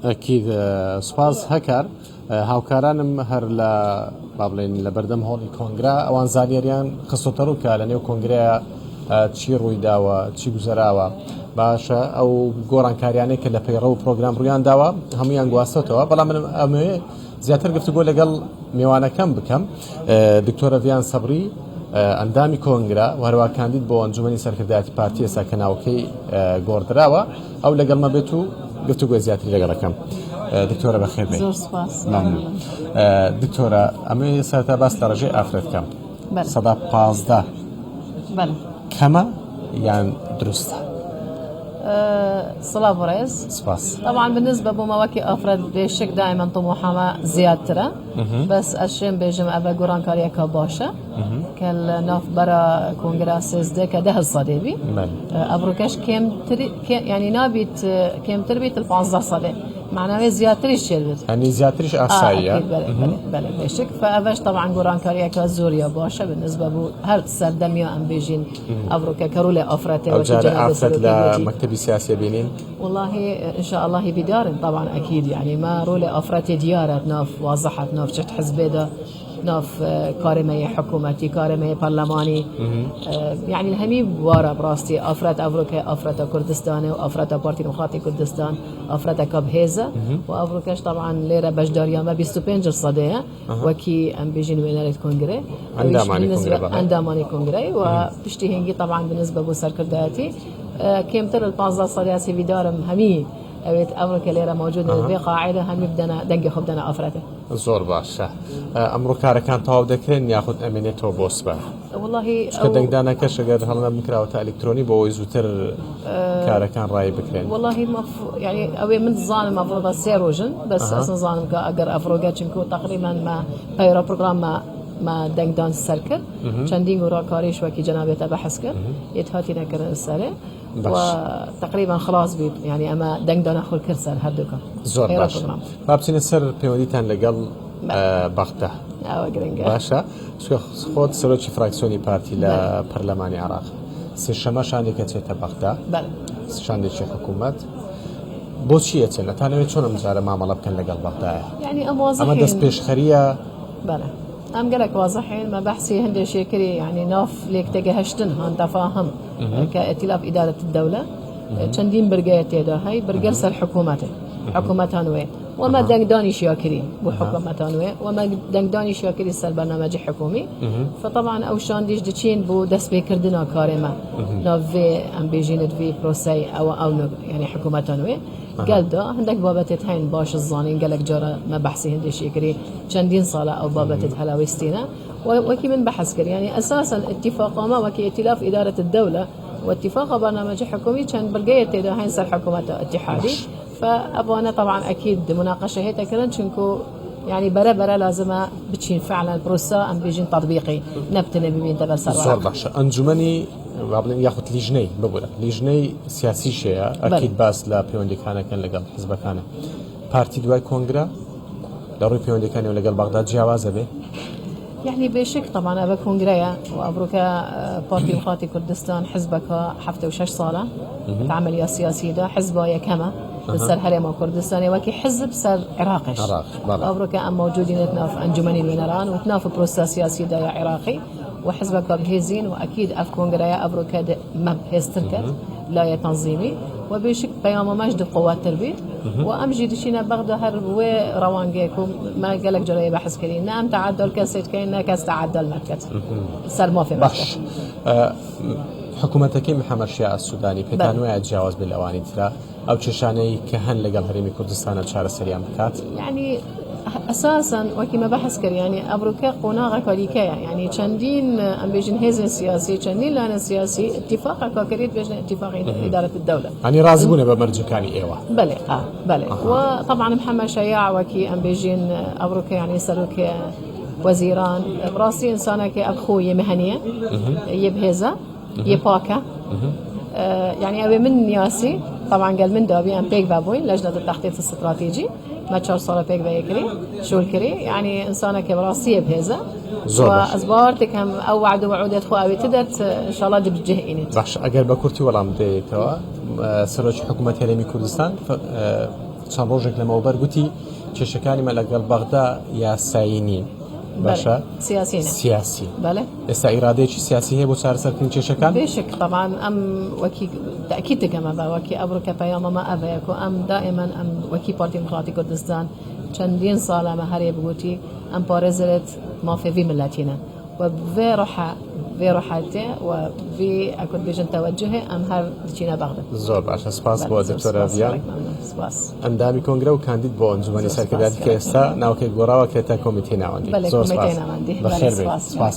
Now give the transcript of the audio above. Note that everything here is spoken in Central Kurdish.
ئەکید سوپاس هەکار. هاوکارانم هەر لە با بڵێین لە بەردەم هۆڵی کۆنگرە ئەوان زانیاریان خستۆتە ڕوو کە لە نێو کۆنگرەیە چی ڕوویداوە چی گوزەراوە باشە ئەو گۆڕانکاریانەی کە لە پەیڕە و پرۆگرام ڕوویان داوە هەمویان گواستەوە بەڵام من ئەمەوێ زیاتر گفتوگۆ لەگەڵ مێوانەکەم بکەم دکتۆرە ڤیان سەبری ئەندامی کۆنگرە و هەروە کاندید بۆ ئەنجومەنی سەرکردایەتی پارتی ئێستا کە ناوەکەی گۆڕدراوە ئەو لەگەڵمە بێت و گفتوگۆی زیاتری لەگەڵەکەم دکتۆرە بەخێر بێ زۆر سپاس دکتۆرە ئەمە سەرتا باس لە ڕێژەی ئافرەت کەم 15 کەمە یان دروستە؟ سڵاو ڕێز سپاس طبعا بالنسبة بۆ مەوەکی ئافرەت بێشک دائما طموحەمە زیاترە بەس ئەشێم بێژم ئەڤە گۆڕانکاریەکە باشە کە لە ناف بەرە کۆنگرا 13 کە ده سەدێ بی ئەڤڕکەش کێمتر ینی نابیت کێمتر بیت 15 سەدێ معناوێ زیاتریش چێر بێت ینی زیاتریش ئاساییە بەلێ بێشک فئەڤەش طبعا گۆڕانکاریەکە زۆریە باشە بالنسبة بۆ هەر سەردەمیە ئەم بێژین ئەڤڕکە کەڕوو لە ئافرەتێ ئەو جارە ئافرەت لە مەکتەبی سیاسیە بینین والله ان شاء الله بدارن طبعا اكيد يعني ما رول افراد دیارە ناف واضحة ناف چت حزبێ دا ناف کارێ مە حکوومەتی کارێ مە پەرلەمانی یعنی هەمی بوارە بڕاستی ئافرەت ئەڤرۆکە ئافرەتە کوردستانە و ئافرەتە پارتی دیموکراتی کوردستان ئافرەتەکە بهێزە و ئەڤرۆکەش طبعا لێرە بەشداریامە 25 سەدەیە وەکی ئەم بێژین وێنەرێت کۆنگرێ ئەندامانی کۆنگرەی و پشتی هێنگی طبعا بالنسبە بۆ سەرکردایەتی کێمتر لە 15 سەدەیە سێویدارم هەمی ئەوێت ئەمڕۆکە لێرە مەوجود بێ قاعدە هەمی بدەنە دەنگی خۆ بدەنە ئافرەتە زۆر باشە ئەمڕۆ کارەکان تەواو دەکرێن یاخود ئەمێنێتەوە بۆ سبە واللهی چونکە دەنگدانەکەش ئەگەر هەڵنەبم کراوەتە ئەلیکترۆنی بۆ ئەوەی زووتر کارەکان ڕایی بکرێن واللهی مەف یعنی ئەوێ من زانم ئەفرۆ بە سێ ڕۆژن بەس ئەسن زانم کە ئەگەر ئەفرۆگە چونکو تقریبا ما پەیڕە پرۆگرام ما ما دەنگدان سەر کرد چەندین گۆڕانکاریش وەکی جەنابێتە بەحس کرد یەت هاتی نەکردن سەرێ باش تقریبا خلاص بیت یعنی ئەمە دەنگدانە خۆ کرد سەر هەردووکە زۆر باش با بچینە سەر پەیوەندیتان لەگەڵ بەغدا ئەوە گرنگە باشە چونکە خۆت سەرۆکی فراکسیۆنی پارتی لە پەرلەمانی عێراق سێشەمە شاندێک ئەچێتە بەغدا شاندێکی حکوومەت بۆچی ئەچن ئەتانەوێت چۆن ئەم جارە مامەڵە بکەن لەگەڵ بەغدایە یعنی ئەم ئەمە دەست پێشخەریە بەڵێ ئەم گەلک وازحین مە بەحسی هەندێک شێکری یعنی ناف لێکتێگەهشتن هان تەفاهم کە ئیتیلاف ئیدارەت الدەولە چەندین برگەیە تێدا هەی برگەل سەر حکوومەتە حکوومەتان وێ وەمە دەنگدانی شیاکری بۆ حکوومەتان وێ وەمە دەنگدانی شیاکری سەر بەرنامەجی حکومی فطبعا ئەو شاندیش دچین بۆ دەستپێکردنا کارێمە ناوێ ئەم بێژینت وی پرۆسەی ئەوە ئەو یعنی حکوومەتان وێ گەلدا هەندێک بابەتێت هەین باش زانین گەلک جارە مە بەحسی هەندێشیکری چەندین ساڵە ئەو بابەتت هەلاویستینە وەکی من بەحس کرد یعنی ئەساسا اتفاقامە وەکی ائتلاف ئیدارە الدولە واتفاق برنامج حکومي چەند بڕگەیە تێدا هەین سەر حکوومەتە اتحادی فئەوانە طبعا اكيد مناقشە هێتە کردن چونکو يعني بەرە بەرە لازمە بچین فعلا پرۆسە ئەم بێژین تطبیقی نەبتنە ببین دەبەر سەر زۆر باشە ئەنجومەنی با بڵێن یاخود لیژنەی ببورە لیژنەی سیاسیش هەیە ئەکید باس لە پەیوەندیەکانەکەن لەگەڵ حزبەکانە پارتی دوای کۆنگرە لە ڕووی پەیوەندیەکانیەوە لەگەڵ بەغدا جیاوازە بێ؟ یعنی بێشک طبعا ئەوە کۆنگرەیە و ئەمڕۆکە پارتی دیموکراتی کوردستان حزبەکە 76 ساڵە عملیە سیاسیدا حزبە یەکەمە سەر هەرێمە کوردستانی وەکی حزب سەر عێراقش ئەمڕۆکە ئەم مەوجودین ناف ئەنجومەنی نوێنەران و ناف پرۆسە سیاسیدا یا عێراقی و حزبەکە بهێزین و ئەکید ئەف کۆنگرەیە ئەمڕۆکە مە بهێزتر کرد لایە تەنزیمی و بێشک پەیامەمەش دو قواتر بی و ئەم ژی دچینە بەغدا هەر وێ ڕەوانگەیەک و ما گەلک جۆرەیە بەحس کردین نە ئەم تەعەدۆل کەسێت کەین نە کەس تەعەدۆل مەکەت سەر مافێ باش حکوومەتەکەی محەممەد شیاع سوودانی پێتان وایە جیاواز بێت لەوانی ترە ئەو کێشانەی کە هەن لەگەڵ هەرێمی کوردستانە چارەسەریان بکات؟ یعنی ئەساسەن وەکی مە بەحس کرد یعنی ئەمڕۆکە قۆناغەکە دیکەیە یعنی چەندین ئەم بێژن هێزن سیاسی چەندین لایەنە سیاسی اتفاقەکە کرێت بێژنە اتفاقی ئیدارەت الدولە یعنی ڕازی بوونە بە مەرجەکانی ئێوە بەلێ ئا بەلێ و طبعا محەممەد شەیاع وەکی ئەم بێژین ئەمڕۆکە یعنی سەرۆک وەزیران بڕاستی ئینسانێکی ئەخۆ یە مهنیە یە بهێزە یە پاکە یعنی ئەوێ من نیاسی طبعا قال من دابی ئەم پێک بووین لەجنە التخطيط الاستراتيجي ما چهار ساڵە پێک بە یەکری شۆل کری یعنی ئینسانێکی بەڕاستیە بهێزە زۆر باش. ئەز باوەڕ دەکەم ئەو وعد و وعودێت خۆ ئەوێ تدەت ان شاء الله دبجه ئینێت. باش ئەگەر بە کورتی وەڵام بدەیتەوە سەرۆکی حکوومەت هەرێمی کوردستان چەند ڕۆژێک لەمەوبەر گوتی کێشەکانی مە لەگەڵ بەغدا یاسایی نین. باشە سیاسی سیاسی بەڵێ ئێستا ئیرادەیەکی سیاسی هەیە بۆ چارەسەرکردنی کێشەکان؟ بێشک طبعا ئەم وەکی تأكيد دەکەمە بە وەکی ئەمڕۆ کە پەیامەمە ئەڤەیە کو ئەم دائما ئەم وەکی پارتی دیموکراتی کوردستان چەندین ساڵە مە هەرێ بگوتی ئەم پارێزەرێت مافێ ڤی ملەتینە و ڤێ ڕۆحە ڤێ ڕۆحەتێ و ڤی ئەکوت بێژن تەوەجهێ ئەم هەر دچینە بەغدا. زۆر باشە سپاس بۆ دکتۆرە ڤیان ئەندامی کۆنگرە و کاندید بۆ ئەنجومەنی سەرکردایەتی کە ئێستا ناوکەی گۆڕاوە کرێتە کۆمیتەی ناوەندی. زۆر سپاس. بەخێر بێیت. سپاس.